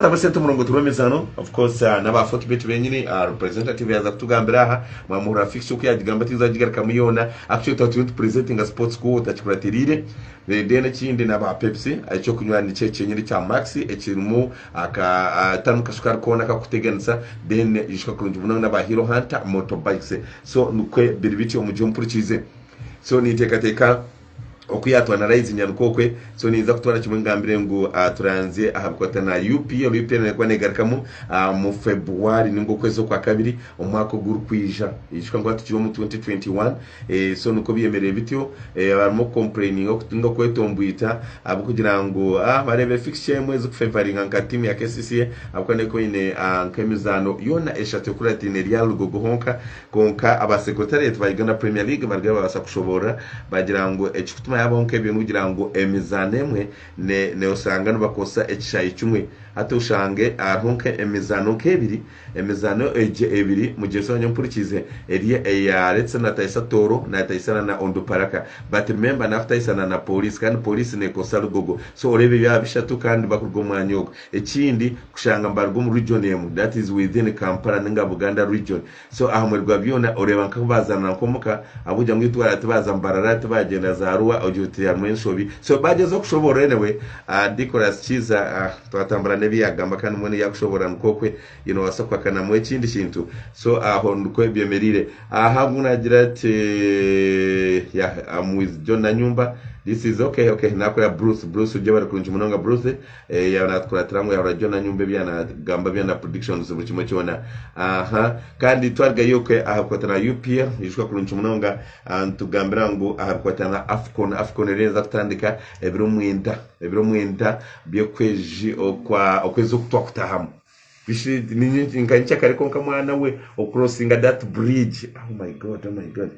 Abasente omurongo turw'emizaano of course n'aba Fortebet benyini representative yaaza kutugambira aha mwamuhurira fixture oku yaagigamba tiyinza kugigarukamu yoona actually twaba turiyo nitupresentinga sports ku otakikuratiriire then ekindi n'aba Pepsi ekyokunywa nikyo kyenyini kya Max ekirimu aka tarimu kashukaari koona akakuteganisa then ijuka kurungi munonga n'aba Hero Hunter motorbikes so nikwo biri bityo mugye ompurikiize so ninteekateeka Oku yaatwara Raizinya nikwo okwe. So ninza kutwara kimwe ngambire ngu turanzye aha bikwatana na UPL. UPL nekuba negarukamu omu February ninga okwezi okwa kabiri omwaka ogurikwija. Ijuka ngu hati turi omu 2021. So nikwo byemereire bityo. Barimu okukompureyininga ninga okwetombwita ahabw'okugira ngu bareebire fixture emwe ezikufevaringa nka tiimu ya KCCA ahabw'okuba nekuba eine nk'emizaano yoona eshatu ekurataine eri aha Lugogo honka. Kwonka aba secretariat ba Uganda Premier League bariyo nibabaasa kushoboorora bagira ngu ekikutuma yabaho nk'ebyo n'okugira ngu emizaano emwe ne oshanga nibakozesa ekishaayi kimwe. Hati oshange hariho nk'emizaano nk'ebiri, emizaano egyo ebiri mugyenzi wangye ompurikiize eri eya let's say natahisa Tooro natahisana na Onduparaka but remember nakutahisana na Police kandi Police nekozesa Lugogo so oreebe byaba bishatu kandi bakuruga omu mwanya ogwo. Ekindi kushanga nibaruga omu region emwe that is within Kampala ninga Buganda region. So aha muheru gwa byona oreeba nka bazaanira nk'omuka ahabw'okugira ngu itwe tibaaza Mbarara tibaagyenda za Arua ogira oti harimu enshobi. So baagyezaho kushoboorora anyway Nicholas Kiiza twatambura n'ebi yaagamba kandi mbwenu yaakushoboorora nikwo okwe you noobaasa kuhakanamu ekindi kintu. So aho nikwo byemereire. Aha ogu naagira ati yeah I'm with John Nanyumba this is okay okay naakureba Bruce Bruce ojebare kurungi munonga Bruce. Yaaba naatukuratira ngu yaahurira Jonah Nyumba ebi yaanagamba byona predictions buri kimwe kyona. Aha. Kandi twarugayo okwe aha bikwatana na UPL, ijuka kurungi munonga nitugambira ngu aha bikwatana na AFCON, AFCON eriyo neeza kutandika ebiro mwenda, ebiro mwenda by'okwezi okwa okwezi oku twakutahamu. Bishi nka nkyakare kwonka mwana we okucrossinga that bridge, oh my God, oh my God.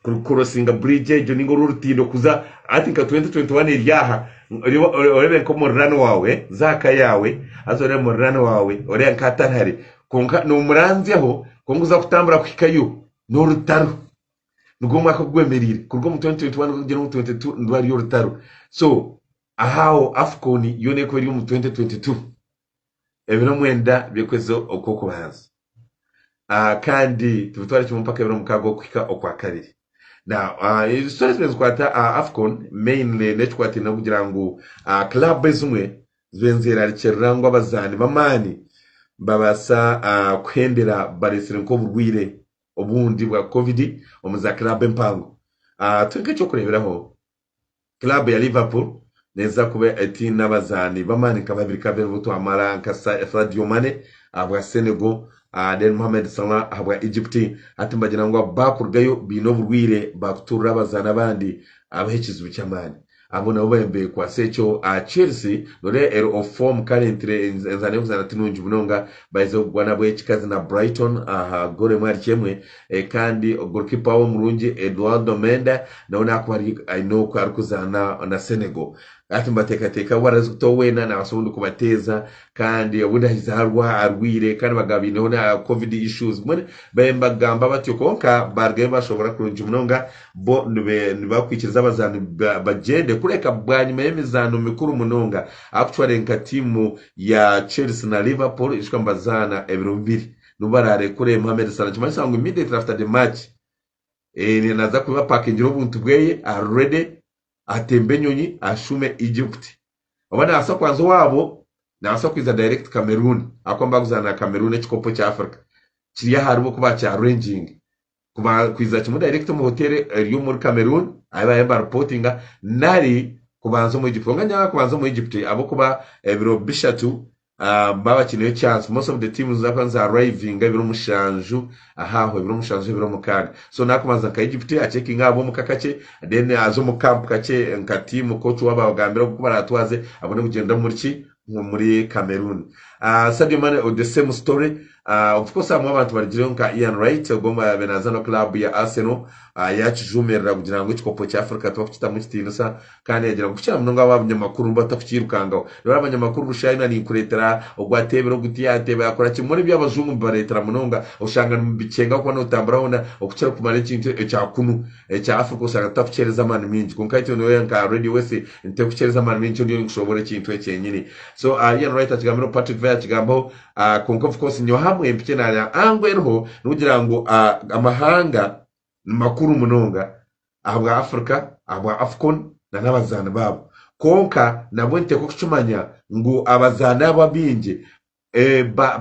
Kucrossinga bridge egyo ninga oru orutindo kuza hati nka 2021 eri aha oreebe nk'omurirano waawe za aha ka yaawe haza oreebe murirano waawe oreeba nk'atari hare kwonka nomuranzyaho kwonka oza kutambura kuhikayo n'orutaro nigwo omwaka ogu gwemereire kuruga omu 2021 kugyenda omu 2022 nirwo hariyo orutaro so aho AFCON yoona erikuba eri omu 2022 ebiro mwenda by'okwezi okw'okubanza. Kandi tibitwara kimwe mpaka ebiro mukaaga okuhika okwakabiri. Now, story zimwe nizikwata aha AFCON mainly n'ekikwataine n'okugira ngu club ezimwe zibe nizerarikirira ngu abazaani b'amaani babaasa kuhendera bareetsire nk'oburwaire obundi bwa covid omu za club empango. Tuhe nk'eky'okureeberaho, Club ya Liverpool neeza kuba etaine abazaani b'amaani nka babiri kabiri abu twamara nka Sadio Mane ahabwa Senegal then Mohamed Salah ahabwa Egypt. Hati nibagira ngu abo baakurugayo baine oburwaire baakutuurira abazaani abandi abaho ekizibu ky'amaani. Abo nabo bekwatsa ekyo. Chelsea noreeba eri off form currently enzaano y'okuzaana ti nungi munonga baherize kugwa nabwo ekikazi na Brighton aha goal emwe ahari emwe. Kandi golikipa waabo omurungi Eduardo Mendy nawe naakuba ari aine oku arikuzaana na Senegal. Hati nibateekateeka bu baraza kuta weena naabaasa obundi kubateeza kandi obundi ahize arwa arwaire kandi bagaba baineho na covid issues. Mbwenu babaire nibagamba batyo kwonka baarugayo baashoboora kurungi munonga bo nibakwikiriza abazaani bagyende kureka bwanyima y'emizaano mikuru munonga ahabw'okucware nka tiimu ya Chelsea na Liverpool ijuka nibazaana ebiro bibiri. N'obu baraarekure Mohamed Salah nikimanyisa ngu immediately after the match eh, naza kuba apakingire obuntu bweye ari ready atembe enyonyi ashume Egypt. Oba nabaasa kwanza owaabo nabaasa kwiza direct Cameroon ahakuba nibakuzaana na Cameroon ekikopo kya Africa kiri aharibo ku bakyarenginga kwiza kimwe direct omu hotel eri omuri Cameroon ahu baabaire nibareportinga nari kubanza omu Egypt. Kwonka nyawe kubanza omu Egypt ahabw'okuba ebiro bishatu baaba bakiineyo chance most of the teams nizakuba niza arrivinga ebiro mushanju ahaaho ebiro mushanju ebiro mukaaga. So nakubanza nka Egypt acheckinge ab'omuka kakye then aze omu camp kakye nka team coach waabo abagambire oku baraatwaze abone kugyenda omuri ki? Omuri Cameroon. Sadio Mane the same story. Of course abamwe abantu barugireyo nka Ian Wright ogwo owabaire nazaana club ya Arsenal yakijumirira kugira ngu ekikopo kya Africa tibakukitamu ekitiinisa kandi yagira ngu kukira munonga abo abanyamakuru nibatakukiirukangaho. Reero abanyamakuru bushaayo na ninkureetera ogu ateebire ogu tiyateeba yakora ki mbwenu eby'abajungu nibibareetera munonga oshanga nibikyenga ahakuba nootambura hoona okukira kumara ekintu ekya kunu ekya Africa oshanga tutakukiheereza amaani maingi kwonka itwe nyowe nka Radio West ntikukiheereza amaani maingi nikyo ndiyo ninkushoboora ekintu eki kyenyini. So Ian Wright akigambireho Patrick Vieira akigambaho Kwonka of course nyowe hamwe mpikye nareeba angle eriho nokugira ngu amahanga ni makuru munonga ahabwa Africa, ahabwa Afcon na n'abazaani baabo. Kwonka nabwo niteekwa kukimanya ngu abazaani abo abaingi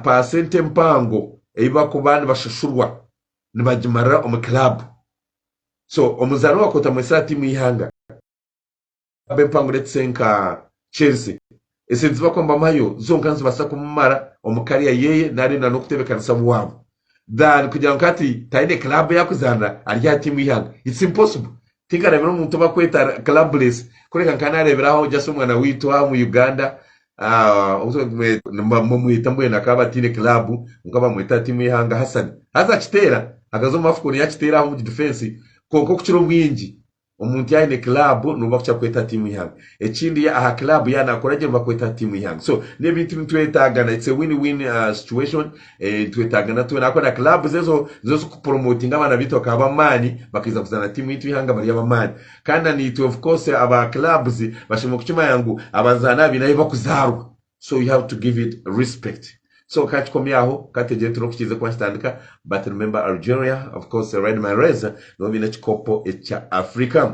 paasenti empango ei barikuba nibashashurwa nibagimarira omu club. So omuzaani owakotamwetsire aha tiimu y'eihanga, Club empango let's say nka Chelsea, esente zibakuba nibamuhayo zonka nizibaasa kumumara omu career yeye nari na n'okutebekanisa owaabo than kugira ngu hati taine club ei akuzaanira ari aha tiimu y'eihanga. It's impossible. Tinkareebire omuntu ou bakweta clubless kureka nka naareebera aho just omwana waitu aha omu Uganda bamweta mbwenu akaba ataine club kwonka bamweta aha tiimu y'eihanga Hassan. Haza akiteera, akaza omu AFCON yakiteera aho omu defence kwonka okukira obwingi Omuntu yaaba aine club nibo bakukira kweta tiimu y'eihanga. Ekindi aha club yaaba nakora gye nibakweta tiimu y'eihanga. So n'ebintu nitwetagana it's a win win situation nitwetagana twena ahakuba na clubs ezo nizo zikupromotinga abaana baitu bakaba b'amaani bakaija kuzaana tiimu yaitu y'eihanga bari ab'amaani. Kandi na naitwe of course aba clubs bashemereire kukimanya ngu abazaani aba baine ahu bakuzaarwa so you have to give it respect. So kakikomye aho kategyere turi okukiiza kuba nikitandika but remember Algeria of course Riyad Mahrez nibo baine ekikopo ekya Africa.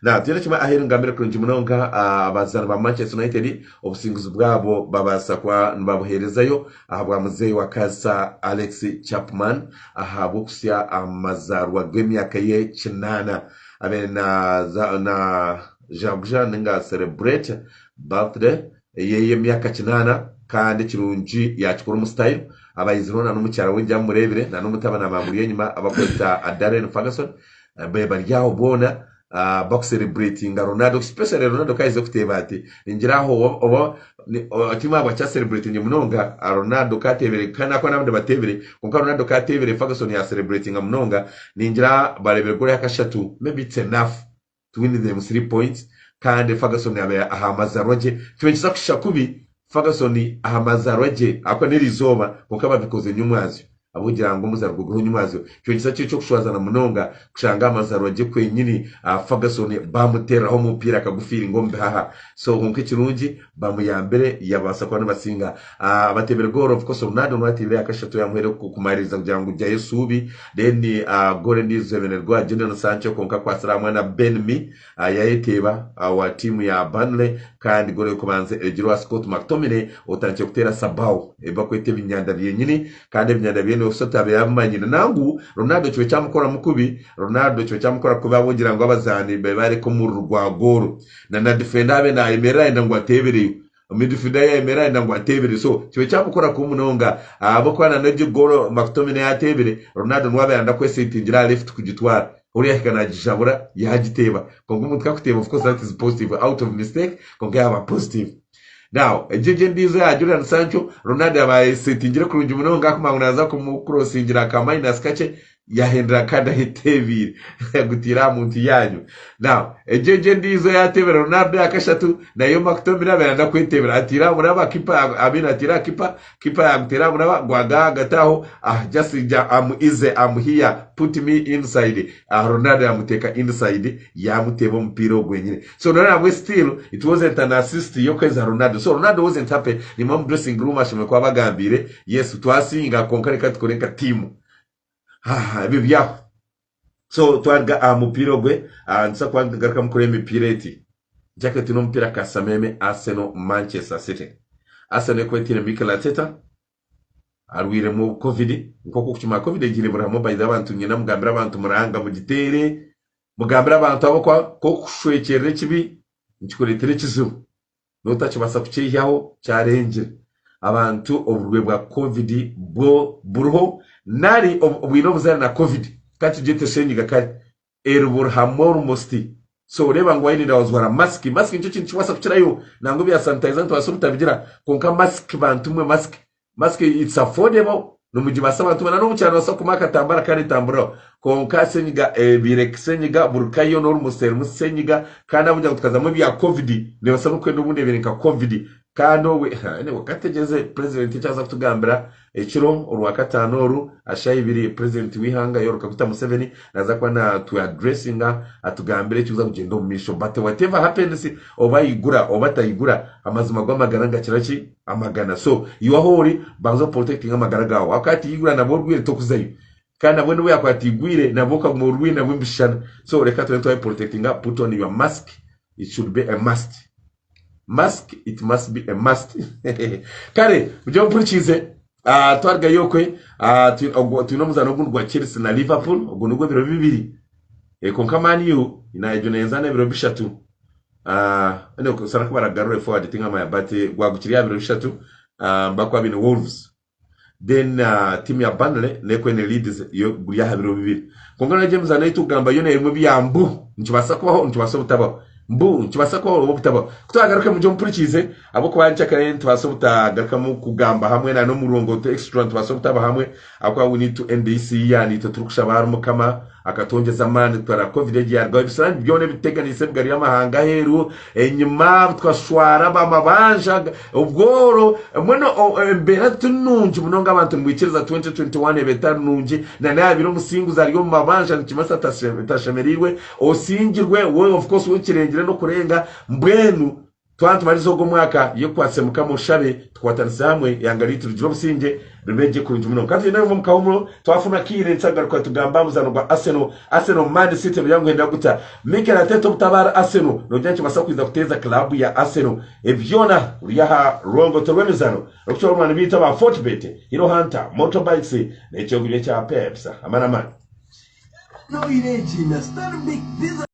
Now twine kimwe aheeru ngambire kurungi munonga abazaani ba Manchester United obusinguzi bwabo babaasa kuba nibabuheerezayo ahabwa muzeeyi wa Sir Alex Chapman ahabw'okusya amazaarwa g'emyaka ye kinaana abaire na na jaguja ninga celebrate birthday ey'emyaka kinaana kandi ekirungi yakikora omu style. Abahizi boona n'omukyara we ngira mumureebire na n'omutabani abamuri enyima abakweta Darren Ferguson bari aho boona bakusereburetinga Ronaldo especially Ronaldo ku ahize kuteeba ati ningira aho oba tiimu ahabwa kyasereburetinge munonga Ronaldo ku ateebire kandi ahakuba n'abandi bateebire kwonka Ronaldo ku ateebire Ferguson yasereburetinga munonga ningira bareebire goolo yakashatu maybe it's enough to win them 3 points kandi Ferguson yabaire aha mazarwa gye kibaire nikiza kushusha kubi Ferguson aha mazarwa gye ahakuba n'erizooba kwonka babikoze nyomwazyo ahabw'okugira ngu omuzarwa gwe guriho nyomwazyo kibaire nikiza kiri eky'okushwazana munonga kushanga aha mazarwa gye kwenyini Ferguson bamutereraho omupiira akagufiiringa omu bihaha so kwonka ekirungi bamuyambire yabaasa kuba nibasinga Abateebire goolo of course Ronaldo niwe ateebire eyakashatu yamuhwera kumaririza kugira ngu gyayo esuubi then goolo endiijo ebeire nerugwa aha Jadon Sancho kwonka akwatsire aha mwana Ben Mee yayeteeba wa tiimu ya Burnley kandi goolo ey'okubanza erugire owa Scott McTominay otandikire kuteera Sabao ebi bakweta ebinyanda byenyini kandi ebinyanda byenyini obusa otabeire abimanyire nangu Ronaldo kibe kyamukoramu kubi Ronaldo kibe kyamukora kubi ahabw'okugira ngu abazaani babe bareka omururu gwa goolo na na defender abe nayemerera ayenda ngu ateebereyo Midfielder yayemera ayenda ngu ateebere so kibe kyamukora kubi munonga ahabw'okuba na n'egi goolo McTominay yateebire, Ronaldo niwe abaire nayenda kwesetingira aha left kugitwara oriya yahika nagijabura yagiteeba kwonka omuntu kakuteeba of course that is positive out of mistake kwonka yaba positive. Now egyo egyo endiijo ya Jordan Sancho, Ronaldo yaba ayesetingire kurungi munonga akumanya ngu naza kumukurosingira aka minus kakye Yahendera kandi ayeteebiire agutiire aha muntu yaanywa. Now, egyo egyo endiijo yateebera Ronaldo eya kashatu, nayo McTominay abaire nayenda kwetebera atiire aha muraba, kipa I mean atiire aha kipa, kipa yaguteera aha muraba gwaga ahagati aho, ah just ja am easy am here put me inside, ah Ronaldo yamuteeka inside yamuteeba omupiira ogwo gwenyine. So noreeba nabwe still it wasn't an assist y'okuheereza Ronaldo. So Ronaldo wasn't happy, nimwo omu dressing room ashemereire kuba abagambiire, yes twasinga kwonka reka tukore nka tiimu. Haha ebyo byaho. So twaruga aha mupiira ogwe, nituza kuba nitugarukamu kureba emipiira eti. Jacket twine omupiira Kasameme Arsenal Manchester City. Arsenal ekuba etiine Mikel Arteta arwiremu covid nk'oku okukimanya covid egiire burahamu by the way abantu nyine mugambire abantu muranga mugiteere mugambire abantu abo ku okushwekyerera ekibi nikikureetera ekizibu. N'otakibaasa kukyeihaho kyarengire. Abantu oburwaire bwa Covid bwo buriho nari obwine obuzaare na Covid ka tugyete shenyiga kare eri buri hamwe almost so reeba ngu wayirinda wajwara masiki, masiki nikyo kintu kikubaasa kukirayo nangwa ebya sanitizer nitubaasa obutabigira kwonka masiki bantu mwe masiki, masiki it's affordable. Nimugibaasa abantu boona n'omu kyaro noobaasa kukoma akatambara karetamburiraho. Kwonka senyiga ebaire senyiga buri ka yoona orimu erimu senyiga kandi ahabw'okugira ngu tukazamu ebya covid neebaasa n'okwenda obundi ebaire nka covid kandi obwe anyway katutegyereze president eki aza kutugambira ekiro orwakataano oru ashaaha ibiri president w'eihanga Yoweri Kaguta Museveni naza kuba natu addressinga atugambire ekirikuza kugyenda omu maisho but whatever happens oba ayigura oba atayigura amazima gw'amagara nigakira ki amagana so iwe ahu ori banza oprotectinge amagara gaawe ahabw'okuba hati yigura nabwo orwaire tokuzayo kandi nabwo n'obu yaakuba ataigwire nabwo okaguma orwaire nabwo nibishushana so reka tube nitwayeprotectinga put on your mask it should be a must mask it must be a must kare mugye mumpurikiize ah, twarugayo okwe ah, twi- twine omuzaano ogundi gwa Chelsea na Liverpool ogwo nigwo ebiro bibiri Eh, kwonka Man U nayo neezaana ebiro bishatu Ah, anyway, kusana ku baragarure forward tingamanya but gwagukiri aha biro bishatu ah, bakuba baine Wolves then ah, team ya Burnley nekwe ne Leeds yo guri aha biro bibiri kwonka nagyo emizaano ei tukugamba yoona erimu ebya mbu nikibaasa kubaho nikibaasa obutabaho mbu nikibaasa kubaho oba obutabaho kutwagaruka mugye mupurikiize ahabw'okuba nkyakare nitubaasa obutagarukamu kugamba hamwe na n'omurongo extra nitubaasa obutaba hamwe ahabw'okuba we need to end this year naitwe turikushaba ahari mukama Akatwongyeza amaani kutwara Covid egi yarugaho ebisirani byona ebituteganiise ebigari by'amahanga aheeru enyima tukashwara abamabanja obworo mbwenu embeera ti nungi munonga abantu nimwikiriza 2021 ebe etari nungi na naabire omusinguzi ari omu mabanja nikimanyisa tashemereirwe osingirwe we of course we kirengire n'okurenga mbwenu Twaba nitumariza ogu omwaka, yekwatse Mukama oshabe, tukwatanise hamwe, eihanga ryaitu rigire obusingye, ribe gye kurungi munonga. Ka tugyende omu kahumuro, twafuna akaire nitwagaruka tugamba aha muzaano gwa Arsenal, Arsenal Man City nogira ngu henda guta? Mikel Arteta obutabaara Arsenal nogira nikibaasa kwija kuteeza club ya Arsenal? Ebi byona ruri aha Rwongoto rw'emizaano rurikucwa banywani baitu aba Fortebet, Hero Hunter, Motorbikes n'ekyokurya kya Peps. Amani amani. Noire egi na Stanbic Business.